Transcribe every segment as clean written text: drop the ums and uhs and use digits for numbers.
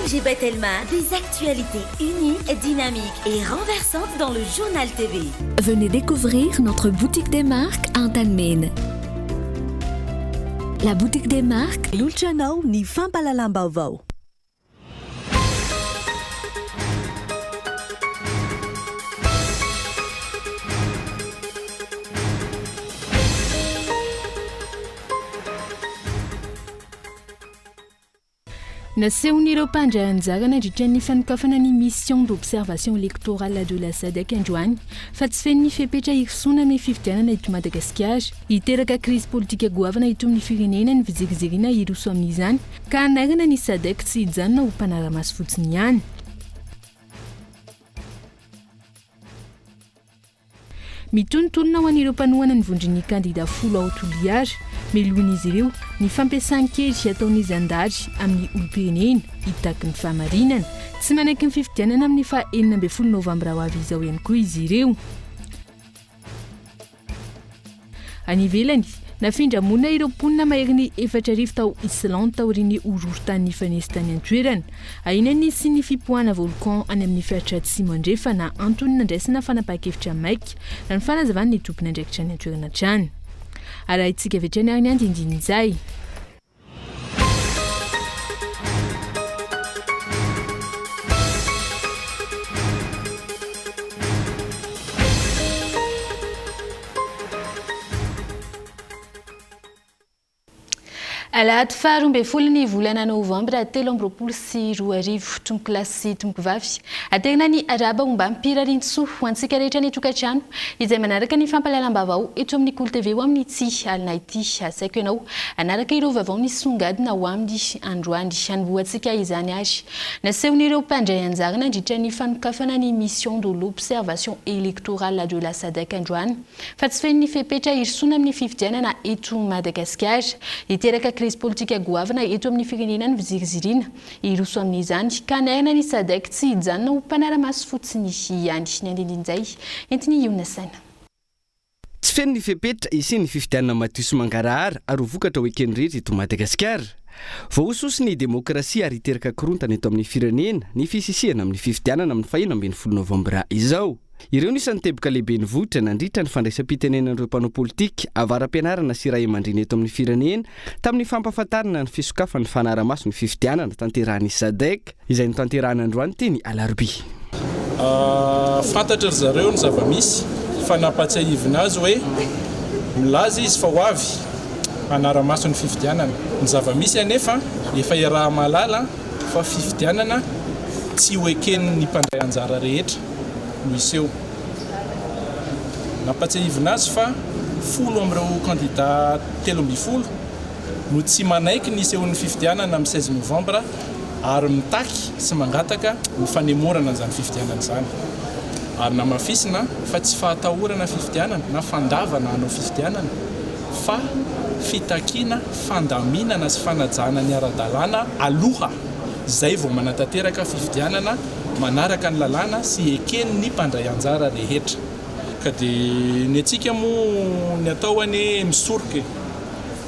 ONG Batelma, des actualités uniques, dynamiques et renversantes dans le Journal TV. Venez découvrir notre boutique des marques Antanimena. La boutique des marques. Manolotra anao ny fampahalalam-baovao. Nasehon'ireo mpandray anjara nandritra ny fanokafana ny Mission d'observation électorale de la Sadec androany fa tsy feno ny fepetra hirosoana amin'ny fifidianana eto Madagasikara. Hiteraka krizy politika goavana eto amin'ny firenena ny fijerijeriana hiroso amin'izany ka hanairana ny Sadec tsy hijanona ho mpanara-maso fotsiny ihany. Mitohy ny tolona ho an'ireo mpanohana ny vondron'ny kandida folo ao Toliara. Melohin'izy ireo ny fampiasan-kery ataon'ny zandary amin'ny olom-pirenena hitaky ny fahamarinana. Tsy manaiky ny fifidianana amin'ny faha 16 novambra ho avy izao ihany koa izy ireo. Any ivelany, nafindra monina ireo mponina maherin'ny 4000 tao Islande taorian'ny horohorontany nifanesy tany an-toerana. Ahiana ny hisian'ny fipoahana volcan any amin'ny faritra atsimo andrefana, antony nandraisana fanapahan-kevitra maika, raha ny fanazavan'ny tompon'andraikitra any an-toerana hatrany. Arahintsika avy hatrany ary ny andindinin'izay. Alahady faharoa ambin'ny folo ny volana novambra 2023. Tompokolahy sy tompokovavy, aterina ny arahaba ombam-pirariantsoa ho antsika rehetra any an-tokantrano izay manaraka ny fampahalalam-baovao eto amin'ny Kolo TV ho amin'ity alina ity. Asaiko ianao hanaraka ireo vaovao nisongadina ho amin'ny androany. Hanombohantsika izany ary nasehon'ireo mpandray anjara nandritra ny fanokafana ny Mission de l'observation électorale de la Sadec androany fa tsy feno ny fepetra hirosoana amin'ny fifidianana eto Madagasikara. Hiteraka krizy politika goavana eto amin'ny firenena ny fiziriziriana hiroso amin'izany ka hanairana ny Sadec tsy hijanona ho mpanara-maso fotsiny ihany. Ny andinindin'izay entin'i Iona Saina. Tsy feno ny fepetra hisian'ny fifidianana madio sy mangarahara ary ho vokatra ho eken'ny rehetra eto Madagasikara. Voahosihosy ny demokrasia ary hiteraka korontana eto amin'ny firenena ny fisisihana amin'ny fifidianana amin'ny fahenina ambin'ny folo novambra izao. Ireo no isan'ny teboka lehibe nivoitra nandritra ny fandraisam-pitenenan'ireo mpanao politika, avara-pianarana sy ray aman-dreny eto amin'ny firenena tamin'ny fampahafantarana ny fisokafan'ny fanarahamaso ny fifidianana tanterahin'ny Sadec izay notanterahina androany teny Alarobia. Fantatry ry zareo ny zava-misy fa nampatsiahivina azy hoe milaza izy fa ho avy hanara-maso ny fifidianana. Ny zava-misy anefa efa iaraha-mahalala fa fifidianana tsy ho eken'ny mpandray anjara rehetra no hiseho. Nampatsiahivina azy fa folo amin'ireo kandida 13 no tsy manaiky ny hisehoan'ny fifidianana amin'ny 16 novambra ary mitaky sy mangataka ny fanemorana an'izany fifidianana izany. Ary namafisina fa tsy fahatahorana fifidianana na fandavana hanao fifidianana fa fitakiana fandaminana sy fanajana ny ara-dalàna aloha izay vao manatanteraka fifidianana manaraka ny lalàna sy eken'ny mpandray anjara rehetra. Ka dia ny antsika moa ny atao anie misoroka e!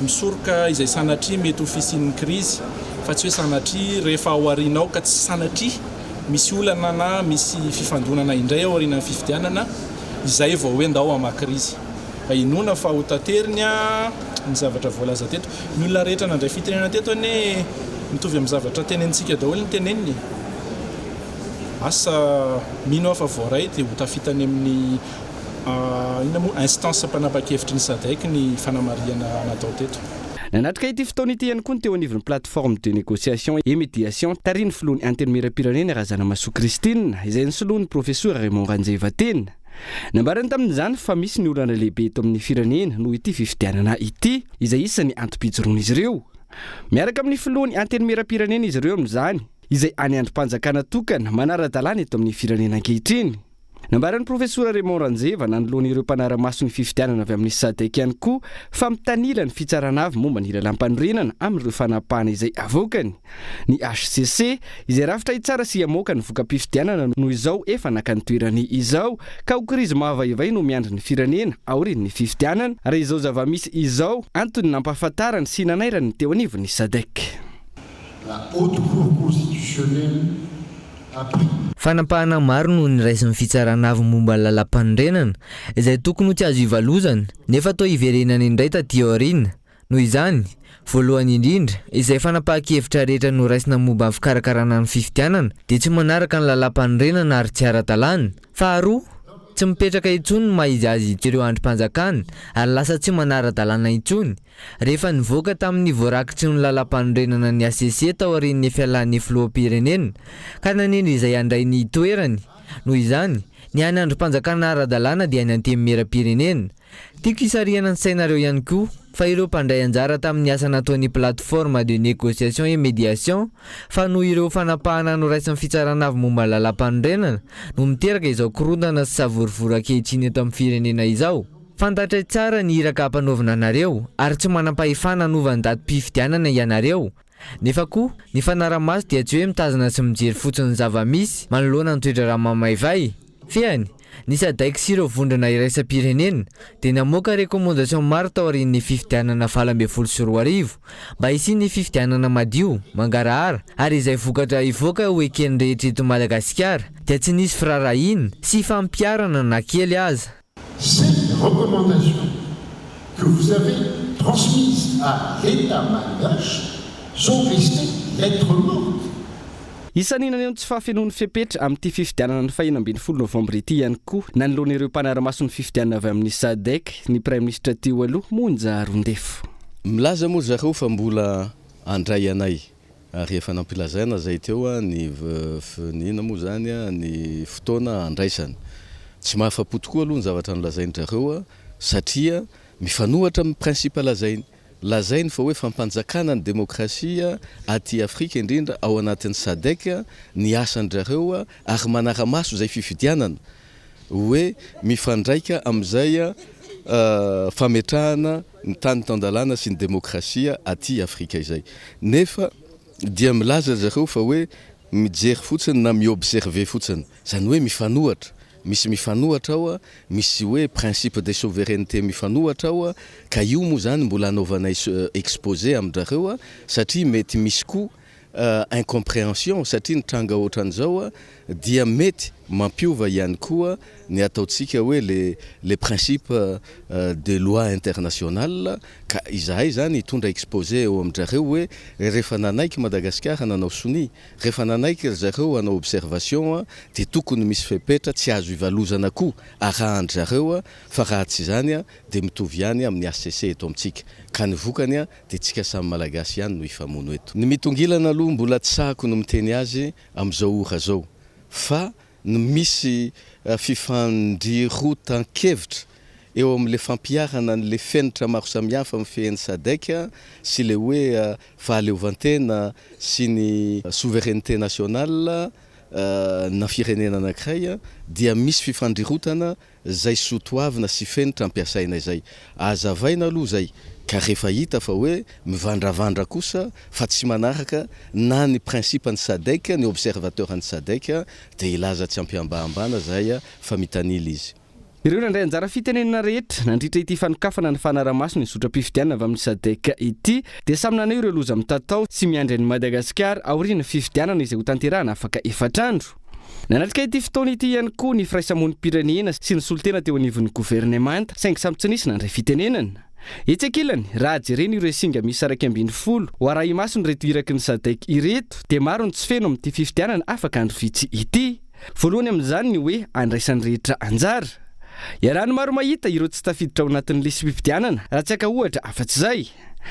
Misoroka izay sanatria mety ho fisian'ny krizy fa tsy hoe sanatria rehefa ao aoriana ao ka tsy sanatria misy olana na misy fifandonana indray ao aorianan'ny fifidianana izay vao hoe ndao hamaha krizy. Fa inoana fa ho tateriny ny zavatra voalaza teto. Ny olona rehetra nandray fitenenana teto anie mitovy amin'ny zavatra tenenintsika daholo ny teneniny e! Asa mino aho fa voaray dia ho tafita any amin'ny inona moa instance mpanapa-kevitry ny Sadec ny fanamarihana natao teto. Nanatrika ity fotoana ity ihany koa ny teo anivon'ny Plateforme de négociation et médiation tarihin'ny filohan'ny Antenimierampirenena Razanamahasoa Christine izay nisoloan'ny Profesora Raymond Ranjeva tena. Nambarany tamin'izany fa misy ny olana lehibe eto amin'ny firenena noho ity fifidianana ity izay isan'ny antom-pijoroan'izy ireo. Miaraka amin'ny filohan'ny Antenimierampirenena izy ireo amin'izany izay any andrim-panjakana tokana manara-dalàna eto amin'ny firenena ankehitriny. Nambaran'ny Profesora Raymond Ranjeva nanoloana ireo mpanara-maso ny fifidianana avy amin'ny Sadec ihany koa fa mitanila ny fitsarana avo momba ny lalàmpanorenana amin'ireo fanapahana izay avoakany. Ny hcc, izay rafitra hitsara sy hamoaka ny voka-pifidianana no izao efa naka ny toerany izao ka ho krizy mahavaivay no miandry ny firenena aorian'ny fifidianana raha izao zava-misy izao, antony nampahafantarany sy nanairany ny teo anivon'ny Sadec. La Haute Cour. constitutionnel a pris. Fanapahana maro no niraisin'ny Fitsarana Avo momba ny Lalàmpanorenana, izay tokony ho tsy azo ivalozana, nefa toa iverenana indray taty aoriana. Noho izany, voalohany indrindra, izay fanapahan-kevitra rehetra noraisina momba ny fikarakarana ny fifidianana dia tsy manaraka ny lalàmpanorenana ary tsy ara-dalàna. Faharoa, tsy mipetraka intsony ny maha izy azy ireo andrim-panjakana ary lasa tsy manara-dalàna intsony. Rehefa nivoaka tamin'ny voarakitry ny lalàmpanorenana ny hcc taorian'ny fialan'ny filoham-pirenena ka nanendry izay handray ny toerany. Noho izany, ny hany andrim-panjakana ara-dalàna dia ny Antenimierampirenena. Tiako hisarihana ny sainareo ihany koa fa ireo mpandray anjara tamin'ny asa nataon'ny Plateforme de Négociation et Médiation fa noho ireo fanapahana noraisin'ny Fitsarana Avo momba ny Lalàmpanorenana no miteraka izao korontana sy savorovoro ankehitriny eto amin'ny firenena izao. Fantatray tsara ny iraka ampanaovina anareo ary tsy manam-pahefana hanova ny datim-pifidianana ianareo. Nefa koa, ny fanarahamaso dia tsy hoe mitazana sy mijery fotsiny ny zava-misy manoloana ny toedraharaha mamaivay. Fehiny, ny Sadec sy ireo vondrona iraisam-pirenena dia namoaka recommandation maro taorian'ny fifidianana 2018 mba hisian'ny fifidianana madio, mangarahara ary izay vokatra hivoaka ho eken'ny rehetra eto Madagasikara dia tsy nisy firaharahiana sy fampiharana na kely aza. Ces recommandations que vous avez transmises à l'État malgache sont restées lettre morte. Isan'ny naneho ny tsy fahafenoan'ny fepetra amin'ity fifidianana ny fahenina ambin'ny folo novambra ity ihany koa nanoloana ireo mpanara-maso ny fifidianana avy amin'ny Sadec ny praiminisitra teo aloha Monja Roindefo. Milaza moa ry zareo fa mbola handray anay Ary efa nampilazaina zay teo ny ny inona moa zany ny fotoana handraisana. Tsy mahafa-po tokoa aloha ny zavatra nolazain-drareo satria mifanohatra amin'ny principe lazainy. Lazainy fa hoe fampanjakana ny demokrasia aty Afrika indrindra ao anatin'ny Sadec ny asan-drareo ary manara-maso izay fifidianana hoe mifandraika amin'izay fametrahana ny tany tan-dalàna sy ny demokrasia aty Afrika izay. Nefa dia milaza ry zareo fa hoe mijery fotsiny na mi-observer fotsiny. Izany hoe mifanohatra. Misy mifanohatra ao, misy hoe principe de souveraineté mifanohatra ao, ka io moa izany mbola hanaovanay exposé amin-drareo satria mety misy koa Incompréhension satria ny tranga ohatran'izao dia mety mampiova ihany koa ny ataontsika hoe le le principe de loi internationale ka izahay izany hitondra exposé eo amin-drareo hoe rehefa nanaiky Madagasikara nanao sonia, rehefa nanaiky ry zareo hanao observation dia tokony misy fepetra tsy azo ivalozana koa arahan-dry zareo fa raha tsy izany dia mitovy ihany amin'ny HCC eto amintsika ka ny vokany dia tsika samy Malagasy ihany no hifamono eto. Ny mitongilana aloha mbola tsy sahako no miteny azy amin'izao ora zao fa ny misy fifandrirotan-kevitra eo amin'le fampiharana an'le fenitra maro samihafa mifehy ny Sadec sy le hoe fahaleovantena sy ny souveraineté nationale na firenena anankiray dia misy fifandrirotana Zay soa toavina sy fenitra ampiasaina izay. Azavaina aloha zay ka rehefa hita fa hoe mivandravandra kosa fa tsy manaraka na ny principe ny Sadec, ny observateur ny Sadec dia hilaza tsy ampihambahambana zahay fa mitanila izy. Ireo nandray anjara fitenenana rehetra nandritra ity fanokafana ny fanarahamaso ny zotram-pifidianana avy amin'ny Sadec ity dia samy naneho ireo loza mitatao sy miandry an'i Madagasikara aorian'ny fifidianana izay hotanterahana afaka efatra andro. Nanatrika ity fotoana ity ihany koa ny firaisamonim-pirenena sy ny solontena teo anivon'ny governemanta, saingy samy tsy nisy nandray fitenenana. Etsy ankilany, raha jerena ireo singa miisa 11 ho arahi-mason'ireto iraky ny Sadec ireto dia maro ny tsy feno amin'ity fifidianana afaka andro vitsy ity. Voalohany amin'izany ny hoe andraisan'ny rehetra anjara. Iarahan'ny maro mahita ireo tsy tafiditra ao anatin'ny lisi-pifidianana raha tsy haka ohatra afa-tsy izay.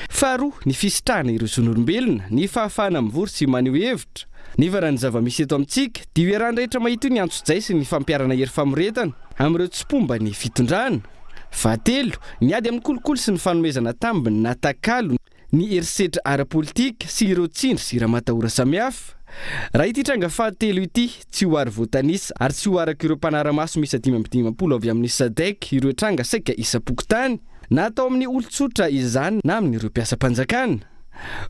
Faharoa, ny fisitrahana ireo zon'olombelona, ny fahafahana mivory sy maneho hevitra. Nefa raha ny zava-misy eto amintsika, dia io iarahan'ny rehetra mahita io ny antsojay sy ny fampiharana hery famoretana amin'ireo tsy mpomba ny fitondrana. Fahatelo, ny ady amin'ny kolikoly sy ny fanomezana tambiny na takalo, ny herisetra ara-politika sy ireo tsindry sy ramatahora samihafa. Raha ity tranga fahatelo ity, tsy ho ary voatanisa ary tsy ho araka ireo mpanara-maso miisa 55 avy amin'ny Sadec ireo tranga saika isam-pokontany, na atao amin'ny olon-tsotra izany na amin'ireo mpiasam-panjakana.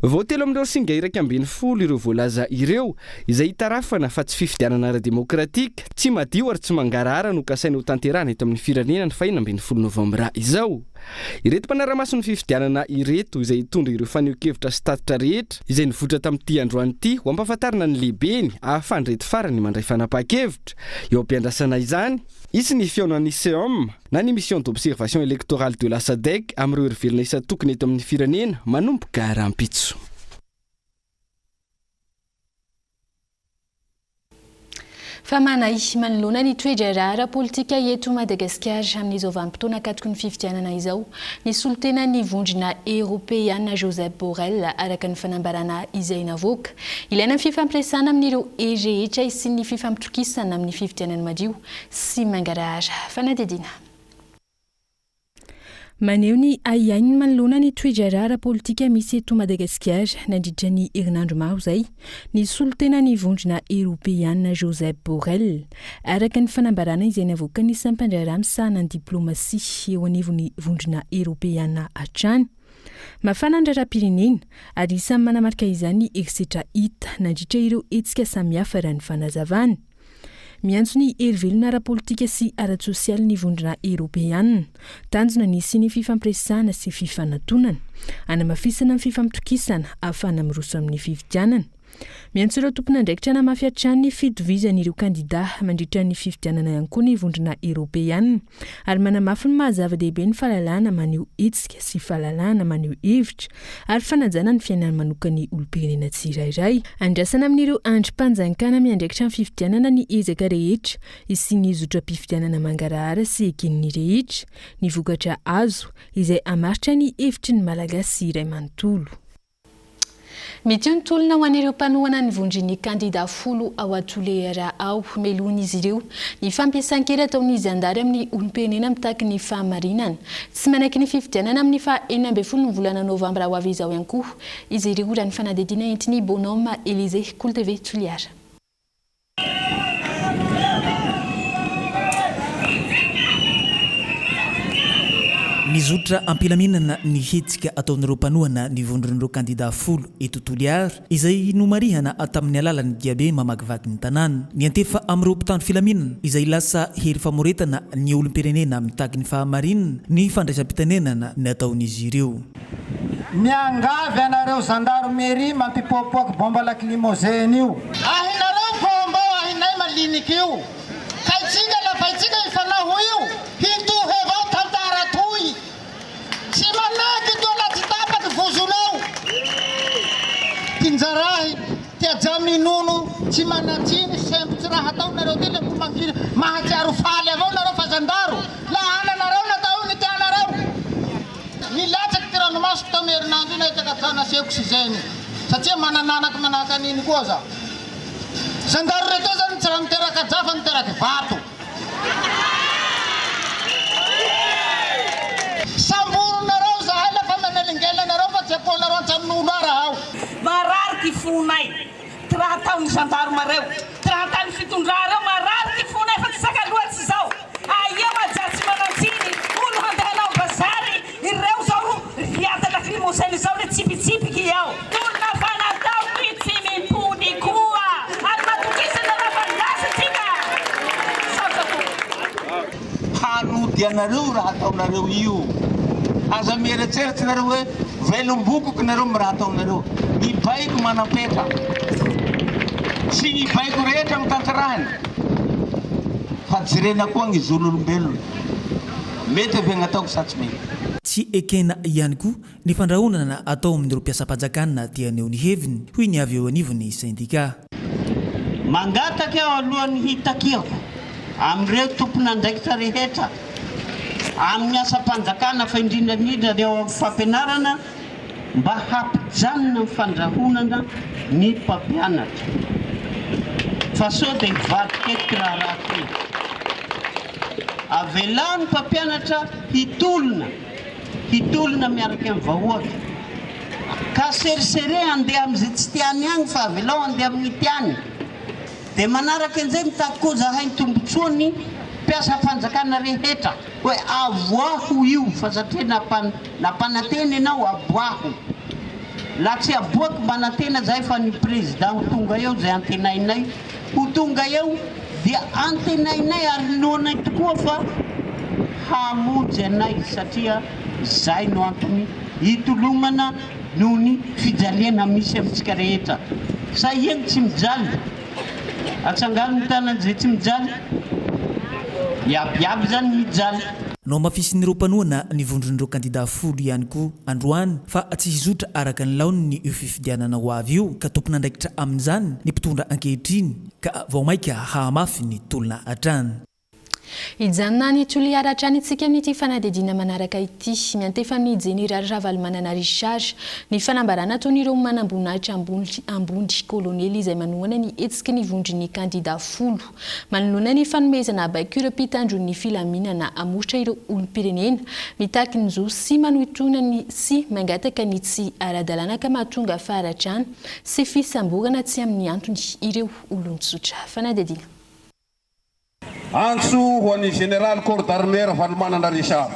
Vao telo amin'ireo singa 11 ireo voalaza ireo, izay itarafana fa tsy fifidianana ara-demokratika, tsy madio ary tsy mangarahara no kasaina hotanterahana eto amin'ny firenena ny fahenina ambin'ny folo novambra izao. Ireto mpanara-maso ny fifidianana ireto izay hitondra ireo fanehoan-kevitra sy tatitra rehetra izay nivoitra tamin'ity androany ity ho ampahafantarina ny lehibeny ahafahan'ireto farany mandray fanapahan-kevitra. Eo am-piandrasana izany, hisy ny fihaonan'ny SEOM na ny Mission d'Observation Electorale de la Sadec amin'ireo herivelona isan-tokony eto amin'ny firenena manomboka rahampitso. Fa manahy manoloana ny toe-draharaha ara-politika eto Madagasikara amin'izao vanim-potoana ankatoky ny fifidianana izao ny solontenan'ny Vondrona Eoropeana Josep Borrell, araka ny fanambarana izay navoaka. Ilaina ny fifampiresahana amin'ireo hery rehetra hisian'ny fifampitokisana amin'ny fifidianana madio sy mangarahara. Fanadihadiana. Maneho ny ahiahiny manoloana ny toe-draharaha ara-politika misy eto Madagasikara nandritra ny herinandro maro izay ny solontenan'ny Vondrona Eoropeana Josep Borrell, araka ny fanambarana izay navoakan'ny sampan-draharaha misahana ny diplaomasia eo anivon'ny Vondrona Eoropeana hatrany. Mafana ny raharaham-pirenena ary isan'ny manamarika izany ny herisetra hita nandritra ireo hetsika samihafa raha ny fanazavana. Miantso ny hery velona ara-politika sy ara-tsosialy ny Vondrona Eoropeanina. Tanjona ny hisian'ny fifampiresahana sy fifanatonana. Hanamafisana ny fifampitokisana ahafahana miroso amin'ny fifidianana. Miantso ireo tompon'andraikitra hanamafy hatrany ny fitovizan'ireo kandidà mandritra ny fifidianana ihany koa ny Vondrona Eoropeanina ary manamafy ny maha zava-dehibe ny fahalalahana maneho hetsika sy fahalalahana maneho hevitra ary fanajana ny fiainany manokan'ny olom-pirenena tsirairay. Andrasana amin'ireo andrim-panjankana miandraikitra ny fifidianana ny ezaka rehetra hisian'ny zotram-pifidianana mangarahara sy eken'ny rehetra, ny vokatra azo, izay hamaritra ny hevitry ny Malagasy iray manontolo. Mitohy ny tolona ho an'ireo mpanohana ny vondron'ny kandida folo ao Toliara ao. Melohin'izy ireo ny fampiasan-kery ataon'ny zandary amin'ny olom-pirenena mitaky ny fahamarinana. Tsy manaiky ny fifidianana amin'ny faha 16 ny volana novambra ho avy izao ihany koa izy ireo, raha ny fanadihadiana entin'i Bonhomme Elysée, Kolo TV Toliara. Mizotra am-pilaminana ny hetsika ataon'ireo mpanohana ny vondron'ireo kandida folo eto Toliara, izay nomarihana tamin'ny alalan'ny diabe mamakivaky ny tanàna. Miantefa amin'ireo mpitandro filaminana, izay lasa hery famoretana ny olom-pirenena mitaky ny fahamarinana, ny fandraisam-pitenenana nataon'izy ireo. Miangavy anareo zandarmerie mampipoapoaky bomba laklimozeny io. Ahinareo bomba ao ahinay maliniky io. Kaitsika lafaitsika hifanaho io hintohy avao tantara toy. Tsy manaiky toa la tsy tapaky vozonao. Tinjarahy ty aja minono tsy manatsiny sempo tsy raha atao nareo ty le mbo mangina mahatsiaro faly avao nareo fa zandaro la ananareo natao io ny tianareo. Nilatsaky ty ranomasoko tamy herinandro io nahitaka ajà nasehoko sizeny satria manan'anaky manahaka an'iny koa za. Zandary retoa zany tsy raha miteraka ajà fa miteraky vato. Samborinareo zahay lafa manelingelina anareo fa tsy apohanareo an-tranon'olo ara aho. Marary ty fonay, ty raha ataon'ny gendarme reo, ty raha ataon'ny fitondra reo, marary ty fonay fa tsy zaka loatsy izao. Aia ajà tsy manantsiny, olo handeha hanao bazary, ireo zao hiady lacrymogène zao le tsipitsipiky ao. Tolona fa natao ty tsy mimpody koa ary matokisa nareo fa lasa tsika. Misaotra tompoko. Hanody anareo raha ataonareo io. Aza mieretseretsy nareo hoe velom-bokoky nareo amin'ny raha ataonareo. Ny baiko manam-petra. Tsy ny baiko rehetra no tanterahina fa jerena koa ny zon'olombelona. Mety ve ny ataoko sa tsy mety? Tsy ekena ihany koa ny fandrahonana atao amin'ireo mpiasam-panjakana te haneho ny heviny, hoy ny avy eo anivon'ny sendika. Mangataka aho alohan'ny hitakiako amin'ireo tompon'andraikitra rehetra amin'ny asam-panjakana fa indrindra indrindra ny ao amin'ny fampianarana mba hampijanona ny fandrahonana ny mpampianatra fa sao dia hivadika eto ity raharaha ity. Avelao ny mpampianatra hitolona, hitolona miaraka amin'ny vahoaka. Ka serisere handeha amin'izay tsy tiany agny fa avelao handeha amin'ny tiany. Dia manaraka an'izay mitaky koa zahay ny tombotsoan'ny mpiasam-panjakana rehetra hoe avoaho io fa satria nampanantena ianao aboaho. La tsy aboaky manantena zahay fa ny président ho tonga eo izay antenainay ho tonga eo dia antenainay ary inoanay tokoa fa hamonjy anay satria. Izay no antony itolomana noho ny fijaliana misy amintsika rehetra. Sa ia ny tsy mijaly? Atsangano ny tanan'izay tsy mijaly. Iaby iaby izany mijaly. Nohamafisin'ireo mpanohana ny vondron'ireo kandida folo ihany koa androany fa tsy hizotra araka ny laoniny io fifidianana ho avy io ka tompon'andraikitra amin'izany ny mpitondra ankehitriny ka vao mainka hahamafy ny tolona hatrany. Hijanona any Toliara hatrany isika amin'ity fanadihadiana manaraka ity. Miantefa amin'ny Jeneraly Ravalomanana Richard ny fanambarana ataon'ireo manamboninahitra ambony ambony kolonely izay manohana ny hetsiky ny vondron'ny kandida folo manoloana ny fanomezana baiko ireo mpitandro ny filaminana hamoritra ireo olom-pirenena mitaky ny zo sy manohitohina ny sy mangataka ny tsy ara-dalàna ka mahatonga faharatrana sy fisamborana tsy amin'ny antony ireo olon-tsotra. Fanadihadiana. Antso ho an'ny Général Corps d'Armée Ravalomanana Richard.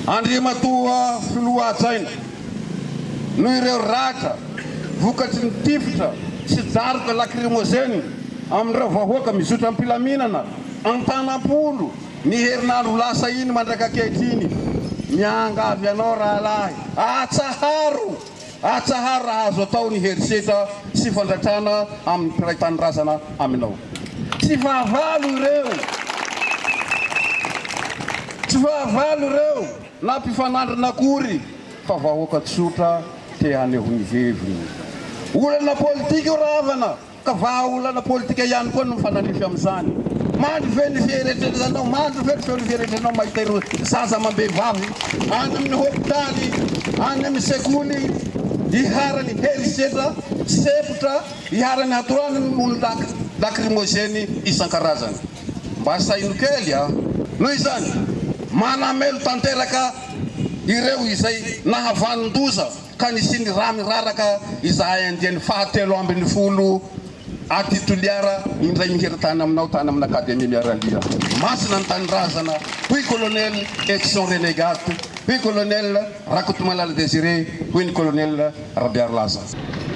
Andriamatoa Filoha hajaina, noho ireo ratra vokatry ny tifitra sy daroka lakrimozeny amin'ireo vahoaka mizotra am-pilaminana Antanam-polo ny herinandro lasa iny mandrak'ankehitriny, miangavy anao rahalahy, atsaharo! Atsaharo raha azo atao ny herisetra sy fandratrana amin'ny mpiray tanindrazana aminao. Tsy fahavalo ireo. Tsy fahavalo ireo na mpifanandrina akory fa vahoaka tsotra te haneho ny heviny. Olana politika io rahavana. Ka vahaolana politika ihany koa no mifanandrify amin'izany. Mandry ve ny fieritreretanao, mandry ve ny feon'ny fieritreretanao mahita ireo zaza amam-behivavy any amin'ny hopitaly, any amin'ny sekoly, iharan'ny herisetra, sepotra, iharan'ny hatorana noho ny lakrimozeny isan-karazany? Mba saino kely a! Noho izany, manamelo tanteraka ireo izay nahavanon-doza. ka nisian'ny rà miraraka izahay andiany faha 13 aty Toliara indray mihira tany aminao tany amin'ny Akademia Miaramila. Masina ny tanindrazana, hoy Colonel Edson Renegat, hoy Colonel Rakotomalala Désiré, hoy ny Colonel Rabearilaza.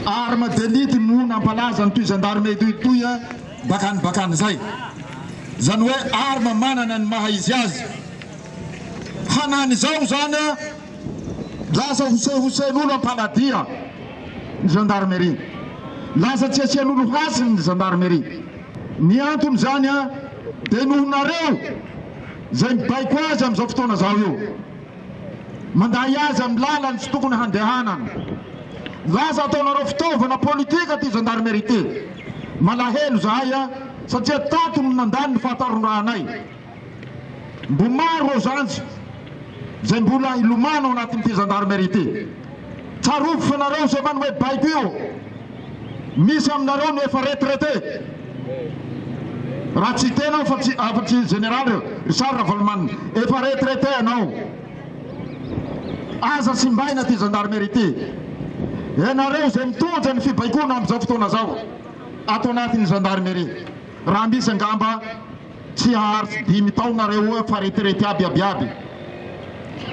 Arme d'élite no nampalaza an'itoy gendarme itoy itoy bakany bakany zay. Zany hoe arme manana ny maha izy azy. Hanany izao zany Lasa hosehosen'olo am-paladia ny gendarmerie. Lasa tsy asian'olo hasiny ny gendarmerie. Ny antony izany dia noho nareo izay mibaiko azy amin'izao fotoana izao io. Manday azy amin'ny lalany tsy tokony handehanana. Lasa ataonareo fitaovana politika ity gendarmerie ity. Malahelo izahay satria tato no nandany ny fahatarondrahanay. Mbo maro reo zanjy zay mbola hilomano ao anatin'ity gendarmerie ity. Tsarovy fa nareo zay manome baiko io, misy aminareo no efa retraité. Raha tsy hiteny aho fa tsy afa-tsy général Richard Ravalomanana, efa retraité ianao. Aza simbaina ity gendarmerie ity. Ianareo izay mitondra ny fibaikoana amin'izao fotoana izao ato anatin'ny gendarmerie, raha misy angamba Tsy haharitsy dimy taona reo oa fa retirety aby aby aby.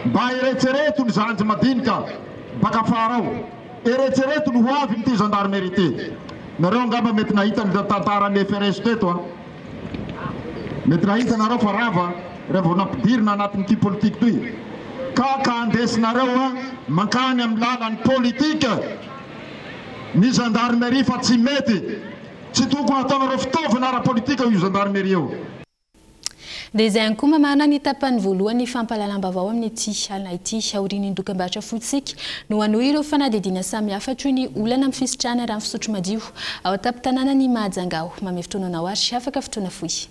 Mba eretsereto ny zandry madinika baka afara ao. Eretsereto ny ho aviny ty gendarmerie ty. Nareo angamba mety nahita ny tantara ny FRS teto a. Mety nahita nareo fa rava raha vao nampidirina anatin'ity politique toy. Ka ka andesinareo a mankany amin'ny lalan'ny politique ny gendarmerie fa tsy mety. Tsy tokony hataonareo fitaovana ara-politika io gendarmerie io. Dia izay ihany koa mamarana ny tapany voalohan'ny fampahalalam-baovao amin'ity alina ity. Aorian'ny dokambarotra fotsika no hanohy ireo fanadihadiana samihafa toy ny olana amin'ny fisitrahana rano fisotro madio ao an-tampon-tanànan'i Mahajanga ao. Manome fotoana anao ary afaka fotoana fohy.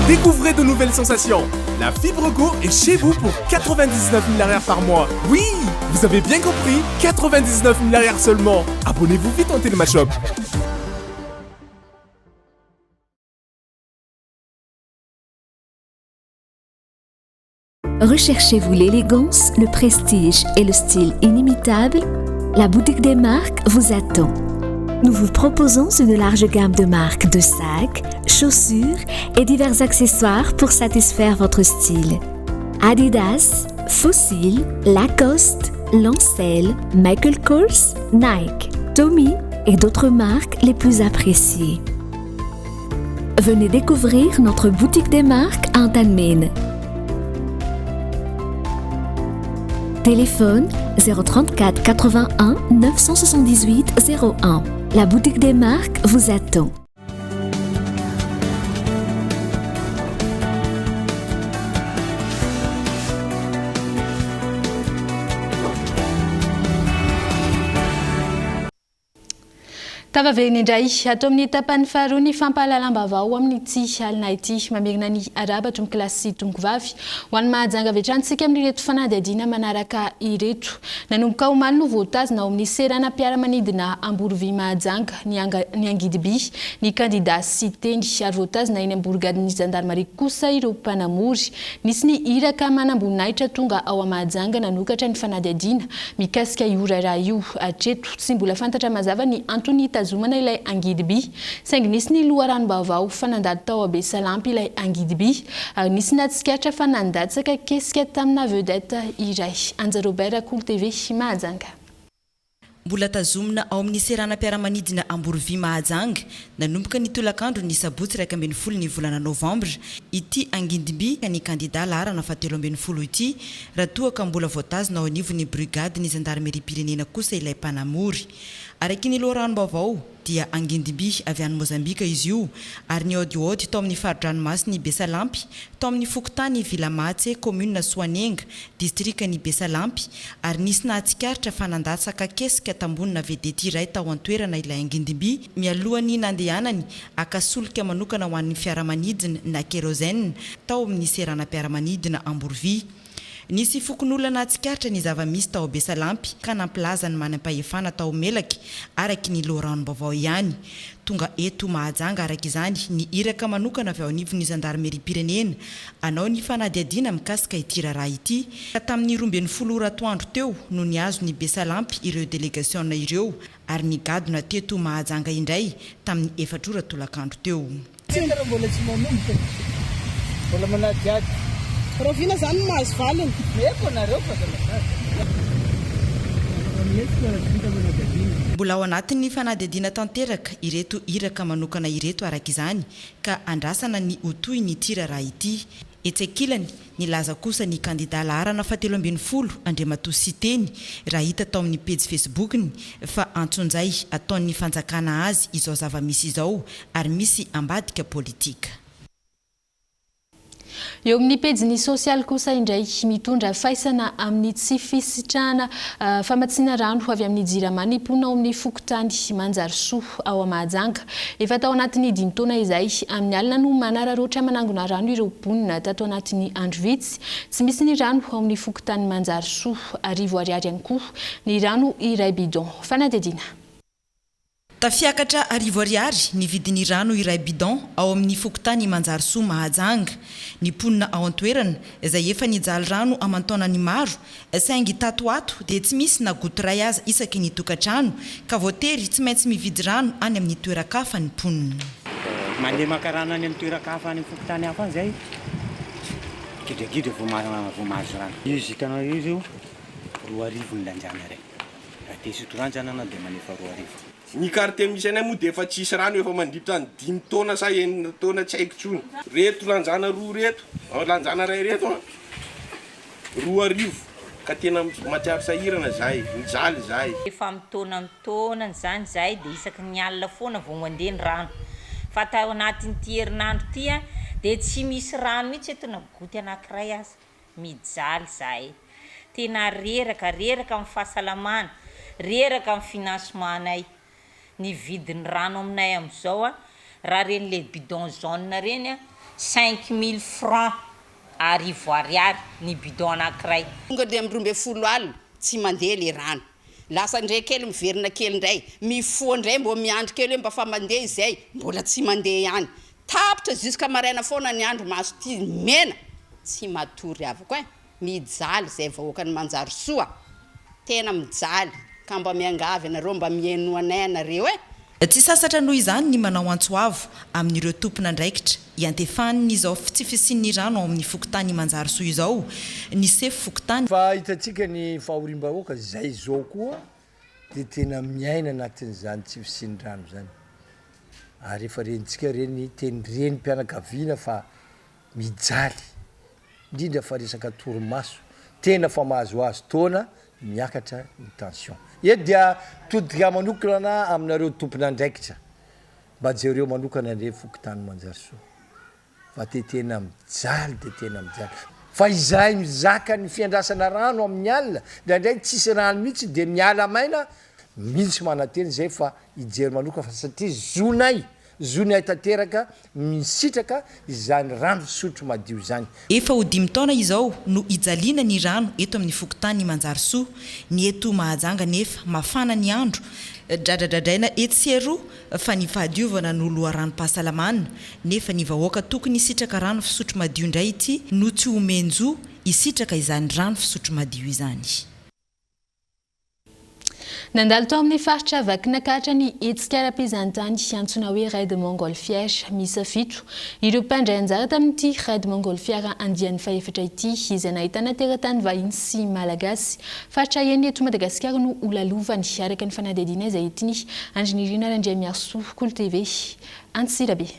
Découvrez de nouvelles sensations. La fibre Go est chez vous pour 99 000 par mois. Oui, vous avez bien compris, 99 000 seulement. Abonnez-vous vite en Télémashop. Recherchez-vous l'élégance, le prestige et le style inimitable La boutique des marques vous attend. Nous vous proposons une large gamme de marques de sacs, chaussures et divers accessoires pour satisfaire votre style. Adidas, Fossil, Lacoste, Lancel, Michael Kors, Nike, Tommy et d'autres marques les plus appréciées. Venez découvrir notre boutique des marques Antanmene. Téléphone 034 81 978 01. La boutique des marques vous attend. Tafaverina indray ato amin'ny tapany faharoa ny fampahalalam-baovao amin'ity alina ity. Mamerina ny arahaba tompokolahy sy tompokovavy. Ho an'i Mahajanga avy hatrany isika amin'ireto fanadihadiana manaraka ireto. Nanomboka omaly no voatazona ao amin'ny seranam-piaramanidina Amborovy Mahajanga ny ny angidiby ny kandida Siteny ary voatazona eny amin'ny borigadin'ny zandarimaria kosa ireo mpanamory. Nisy ny iraka manamboninahitra tonga ao Mahajanga nanokatra ny fanadihadiana Mikasika io raharaha io, hatreto, tsy mbola fantatra mazava ny antony hitazomana ilay angidiby. Saingy nisy ny loharanom-baovao fa nandalo tao Besalampy ilay angidiby ary nisy nahatsikaritra fa nandatsaka kesika tamina vedette iray. Anja Robert, Kolo TV, Mahajanga. Mbola tazomina ao amin'ny seranam-piaramanidina Amborovy Mahajanga nanomboka ny tolakandro ny sabotsy 11 ny volana novambra ity angidimby ny kandida laharana fahatelo 12 ity raha toa ka mbola voatazona ao anivon'ny Brigade ny zandarimeriam-pirenena kosa ilay mpanamory. Araky ny loharanom-baovao dia angidimby avy any Mozambika izy io ary nihaodihaody tao amin'ny fari-dranomasin'i Besalampy tao amin'ny fokontany Vilamatse, kaominina Soanenga, distrikan'i Besalampy ary nisy nahatsikaritra fa nandatsaka kesika tambonina vedety iray tao an-toerana ilay angidimby mialohan'ny nandehanany haka solika manokana ho an'ny fiaramanidina na kérosène tao amin'ny seranam-piaramanidina Amborovy. Nisy fokonolona nahatsikaritra ny zava-misy tao Besalampy ka nampilaza ny manam-pahefana tao Melaky, araky ny loharanom-baovao ihany. Tonga eto Mahajanga araka izany ny iraka manokana avy ao anivon'ny zandarimeriam-pirenena hanao ny fanadihadiana mikasika ity raharaha ity, ka tamin'ny 12 ora atoandro teo no nihazo ny Besalampy ireo delegasiona ireo ary nigadona teto Mahajanga indray tamin'ny efatra ora tolakandro teo. Tsena mbola tsy manomboka e. Mbola manadihady. Rahoviana zany no mahazo valiny? Meko anareo fa aza manadihady. Mbola ao anatin'ny fanadihadiana tanteraka ireto iraka manokana ireto araka izany ka andrasana ny ho tohin'ity raharaha ity. Etsy ankilany, nilaza kosa ny kandidà laharana fahatelo ambin'ny folo, Andriamatoa Siteny, raha hita tao amin'ny pejy Facebook-ny, fa antsonjay ataon'ny fanjakana azy izao zava-misy izao ary misy ambadika politika. Eo amin'ny pejiny sosialy kosa indray, mitondra faisana amin'ny tsy fisitrahana famatsiana rano avy amin'ny Jirama ny mponina ao amin'ny fokontany Manjarisoa ao Mahajanga. Efa tao anatin'ny dimy taona izay, amin'ny alina no manararaotra manangona rano ireo mponina tato anatin'ny andro vitsy. Tsy misy ny rano ao amin'ny fokontany Manjarisoa. Arivo ariary ihany koa ny rano iray bidon. Fanadihadiana. Tafiakatra arivo ariary ny vidin'ny rano iray bidon ao amin'ny fokontany Manjarisoa Mahajanga. Ny mponina ao an-toerana, izay efa nijaly rano aman-taonany maro, saingy tato ho ato dia tsy misy na goutte iray aza isaky ny tokantrano, ka voatery tsy maintsy mividy rano any amin'ny toeran-kafa ny mponina. Mandeha maka rano any amin'ny toeran-kafa any amin'ny fokontany hafa any izahay, gidragidra vao mahazo rano. Izy hitanao io izao, 2000 ny lanjana iray. Raha te hisotro rano zany anao dia manefa 2000. Ny quartier misy anay moa dia efa tsisy rano efa mandritra ny dimy taona sa enina taona tsy haiko intsony. Reto lanjana roa reto, lanjana iray reto an, 2000 ka tena mahatsiaro sahirana zahay, mijaly zahay. Efa amin'ny taonany izany izahay dia isaky ny alina foana vao mandeha ny rano. Fa tao anatin'ity herinandro ity dia tsy misy rano mihitsy eto na goutte anankiray aza. Mijaly zahay. Tena reraka, reraka amin'ny fahasalamana, reraka amin'ny financement-nay. Ny vidin'ny rano aminay amin'izao a, raha ireny le bidon jaune ireny a, 5000 francs, arivo ariary ny bidon anankiray. Tonga dia amin'ny 12 alina, tsy mandeha le rano. Lasa indray kely miverina kely indray, mifoha indray mbô miandry kely hoe mba fa mandeha izay, mbola tsy mandeha ihany. Tapitra jusqu'à maraina foana ny andro maso ty mena tsy matory havako ein! Mijaly zay vahoakan'i Manjarisoa tena mijaly ka mba miangavy anareo mba mihainoa anay anareo eh! Tsy sasatra noho izany ny manao antso avo amin'ireo tompon'andraikitra iantefan'izao tsy fisian'ny rano ao amin'ny fokontany Manjarisoa izao ny sefo fokontany. Fa hitantsika ny fahoriam-bahoaka izay izao koa dia tena miaina anatin'izany tsy fisian'ny rano izany. Ary efa rentsika ireny teny renim-pianakaviana fa mijaly, indrindra fa resaka torimaso, tena fa mahazoazo taona miakatra ny tension. Eto dia todika manokana aminareo tompon'andraikitra, mba jereo manokana indray fokontany Manjarisoa fa te tena mijaly dia tena mijaly. Fa izahay mizaka ny fiandrasana rano amin'ny alina, indraindray tsisy rano mihitsy dia miala maina mihitsy manantena izay fa hijery manokana fa satria zonay Zonay tanteraka misitraka izany rano fisotro madio izany. Efa ho dimy taona izao no ijaliana ny rano eto amin'ny fokontany Manjarisoa. Ny eto Mahajanga anefa mafana ny andro, dradradradraina etsy sy eroa fa ny fahadiovana no loharanom-pahasalamana nefa ny vahoaka tokony hisitraka rano fisotro madio indray ity no tsy omen-jo hisitraka izany rano fisotro madio izany. Nandalo tao amin'ny faritra Vakinankaratra ny hetsika ara-pizahantany antsoina hoe Raid Montgolfière. Miisa fito ireo mpandray anjara tamin'ity Raid Montgolfière andiany fahefatra ity, izay nahitana teratany vahiny sy malagasy. Faritra enina eto Madagasikara no holalovany, araka ny fanadihadiana izay entin'i Andry Nirina Randriamiarisoa, Kolo TV, Antsirabe.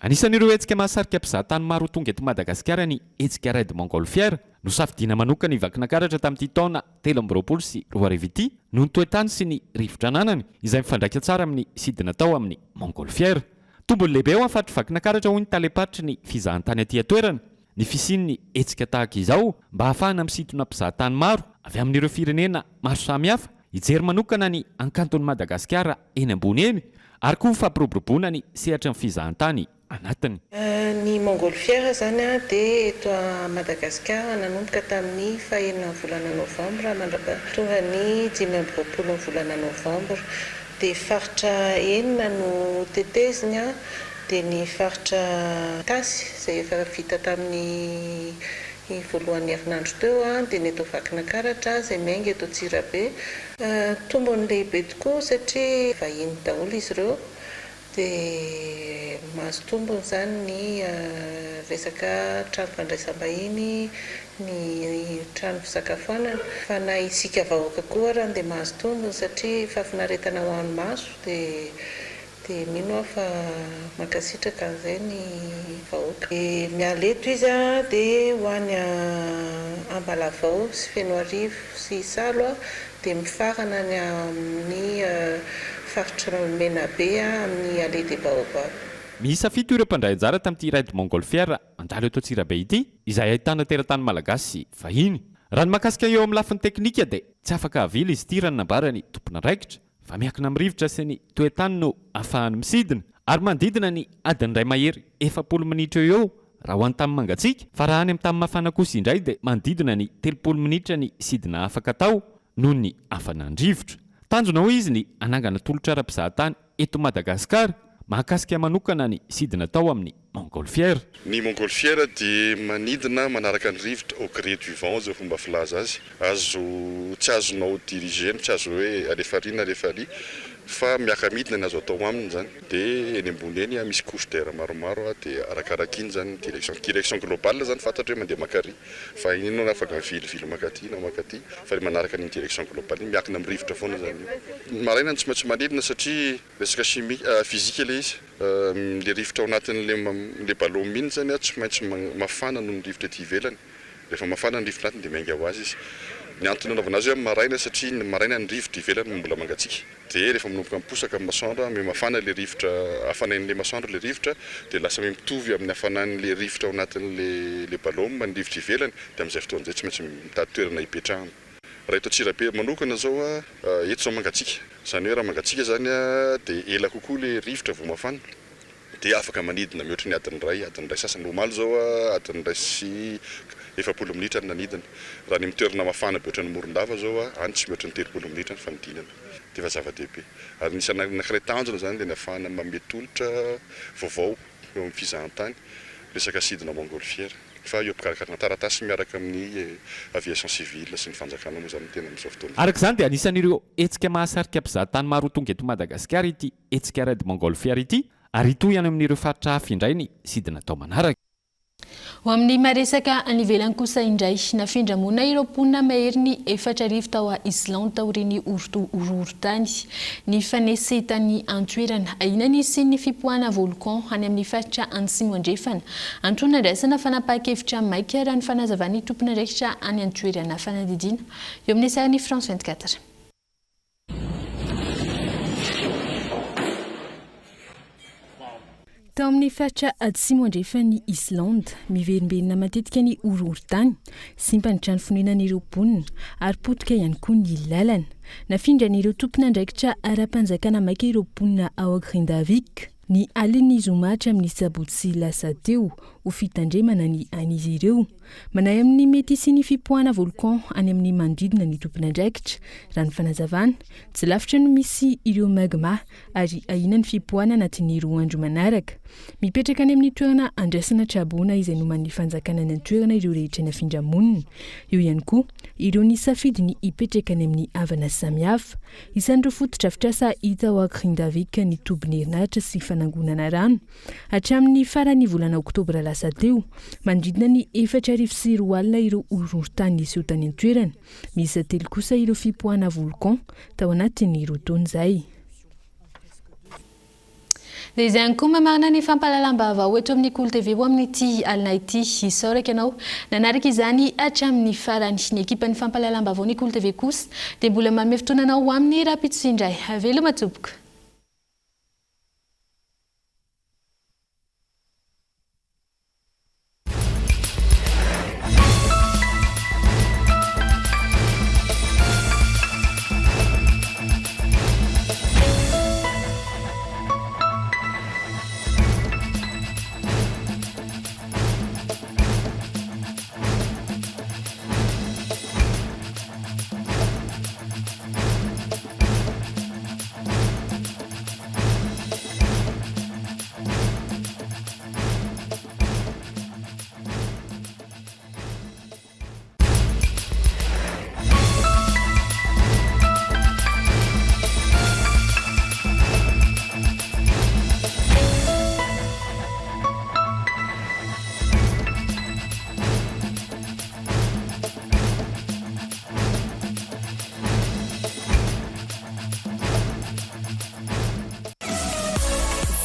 Anisan'ireo hetsika mahasarika mpizahatany maro ho tonga eto Madagasikara ny hetsika Raid Montgolfière. Nosafidiana manokana i Vakinankaratra tamin'ity taona 2023 ity noho ny toetany sy ny rivotra ananany izay mifandraika tsara amin'ny sidina atao amin'ny Montgolfière. Tombony lehibe ho an'ny faritr'i Vakinankaratra hoy ny talem-paritry ny fizahantany aty an-toerana ny fisian'ny hetsika tahaka izao mba hahafahana misintona mpizahatany maro avy amin'ireo firenena maro samihafa hijery manokana ny hankanton'i Madagasikara eny ambony eny ary koa ho fampiroboroboana ny sehatry ny fizahantany anatiny. Ny Montgolfière izany dia eto Madagasikara nanomboka tamin'ny fahenina ny volana novambra mandrapatonga ny 25 ny volana novambra. Dia faritra enina no teteziny dia ny faritra Itasy izay efa vita tamin'ny voalohan'ny herinandro teo, dia ny eto Vakinankaratra izay miainga eto Antsirabe. Tombony lehibe tokoa satria vahiny daholo izy ireo dia mahazo tombony izany ny resaka trano fandraisam-bahiny, ny trano fisakafoanana. Fa na isika vahoaka koa ara dia mahazo tombony satria fahafinaretana ho an'ny maso dia dia mino aho fa mankasitraka an'izay ny vahoaka. Dia miala eto izy dia ho any Ambalavao sy Fenoarivo sy Isalo dia mifarana any amin'ny faritry Menabe amin'ny Allée des Baobabs. Miisa fito ireo mpandray anjara tamin'ity Raid Montgolfière mandalo eto Antsirabe ity, izay ahitana teratany malagasy sy vahiny. Raha ny mahakasika eo amin'ny lafiny teknika dia tsy afaka avily izy ity raha ny nambaran'ny tompon'andraikitra fa miankina amin'ny rivotra sy ny toe-tany no ahafahany misidina ary manodidina ny adiny iray mahery 40 minitra eo eo raha ho an'ny tany mangatsiaka fa raha any amin'ny tany mafana kosa indray dia manodidina ny 30 minitra ny sidina afaka atao noho ny hafanan-drivotra. Tanjona hoy izy ny hanangana tolotra ara-pizahatany eto Madagasikara mahakasika manokana ny sidina atao amin'ny Montgolfière. Ny Montgolfière dia manidina manaraka ny rivotra, au gré du vent izao fomba filaza azy. Azo, tsy azonao diriger-na, tsy azo hoe alefa ary na alefa ary, fa miaka-midina ny azo atao aminy izany. Dia eny ambony eny misy couche d'air maromaro dia arakaraka iny izany ny direction. Direction globale izany fantatra hoe mandeha mankary, fa iny ianao afaka mivilivily mankaty na mankaty, fa ilay manaraka an'iny direction globale iny miankina amin'ny rivotra foana izany io. Ny maraina no tsy maintsy manidina satria resaka chimie, physique ilay izy. Ilay rivotra ao anatin'ilay ilay ballon iny izany tsy maintsy mafana noho ny rivotra ety ivelany. Rehefa mafana ny rivotra anatiny dia miainga ho azy izy. Ny antony anaovana azy hoe amin'ny maraina satria ny maraina ny rivotra ivelany no mbola mangatsiaka. Dia rehefa manomboka miposaka ny masoandro, miha-mafana ilay rivotra, hafanain'ilay masoandro ilay rivotra, dia lasa miha-mitovy amin'ny hafanan'ilay rivotra ao anatin'ilay ilay ballon ny rivotra ivelany, dia amin'izay fotoana izay tsy maintsy mitady toerana hipetrahana. Raha eto Antsirabe manokana izao, eto izao mangatsiaka. Izany hoe raha mangatsiaka izany dia ela kokoa ilay rivotra vao mafana. Dia afaka manidina mihoatra ny adiny iray, adiny iray sasany. Omaly izao adiny iray sy 40 minitra no nanidina. Raha any amin'ny toerana mafana be ohatran'i Morondava izao, any tsy mihoatra ny 30 minitra ny fanidinana. Dia efa zava-dehibe. Ary nisy anankiray tanjona izany dia ny ahafahana manome tolotra vaovao eo amin'ny fizahantany, resaka sidina montgolfière. Fa eo am-pikarakarana taratasy miaraka amin'ny aviation civile sy ny fanjakana moa izany ny tena amin'izao fotoana izao. Araka izany dia anisan'ireo hetsika mahasarika mpizahatany maro ho tonga eto Madagasikara ity hetsika Raid Montgolfière ity ary hitohy any amin'ireo faritra hafa indray ny sidina atao manaraka. Ho amin'ny maresaka any ivelany kosa indray, nafindra monina ireo mponina maherin'ny 4000 tao Islande taorian'ny horohorontany nifanesy tany an-toerana. Ahiana ny hisian'ny fipoahana volcan any amin'ny faritra Antsimo Andrefana. Antony nandraisana fanapahan-kevitra maika raha ny fanazavan'ny tompon'andraikitra any an-toerana. Fanadihadiana eo amin'ny sarin'ny France 24. Tao amin'ny faritra atsimo andrefan'i Islande, miverimberina matetika ny horohorontany, simba ny trano fonenan'ireo mponina ary potika ihany koa ny lalana. Nafindran'ireo tompon'andraikitra ara-panjakana maika ireo mponina ao Grindavik ny alin'ny zoma hatramin'ny sabotsy lasa teo ho fitandremana ny ain'izy ireo. Manahy amin'ny mety hisian'ny fipoahana volcan any amin'ny manodidina ny tompon'andraikitra, raha ny fanazavana. Tsy lavitra no misy ireo magma ary ahiana ny fipoahana anatin'ny roa andro manaraka. Mipetraka any amin'ny toerana andraisana traboina izay noman'ny fanjakana any an-toerana ireo rehetra nafindra monina. Eo ihany koa ireo nisafidy ny hipetraka any amin'ny havana samihafa. Isan'ireo fotodrafitrasa hita ao Grindavik ny tobin'herinaratra sy fanangonana rano. Hatramin'ny faran'ny volana oktobra lasa teo, manodidina ny 2004 ireo horohorontany niseho tany an-toerana. Miisa telo kosa ireo fipoahana volcan tao anatin'ny roa taona izay. Dia izay ihany koa mamarana ny fampahalalam-baovao eto amin'ny Kolo TV ho amin'ity alina ity. Isaorako ianao nanaraka izany hatramin'ny farany. Ny ekipan'ny fampahalalam-baovao ny Kolo TV kosa dia mbola manome fotoana anao ho amin'ny rahampitso indray. Veloma tompoko.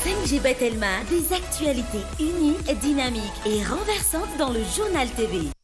5G by Telma, des actualités uniques, dynamiques et renversantes dans le journal TV.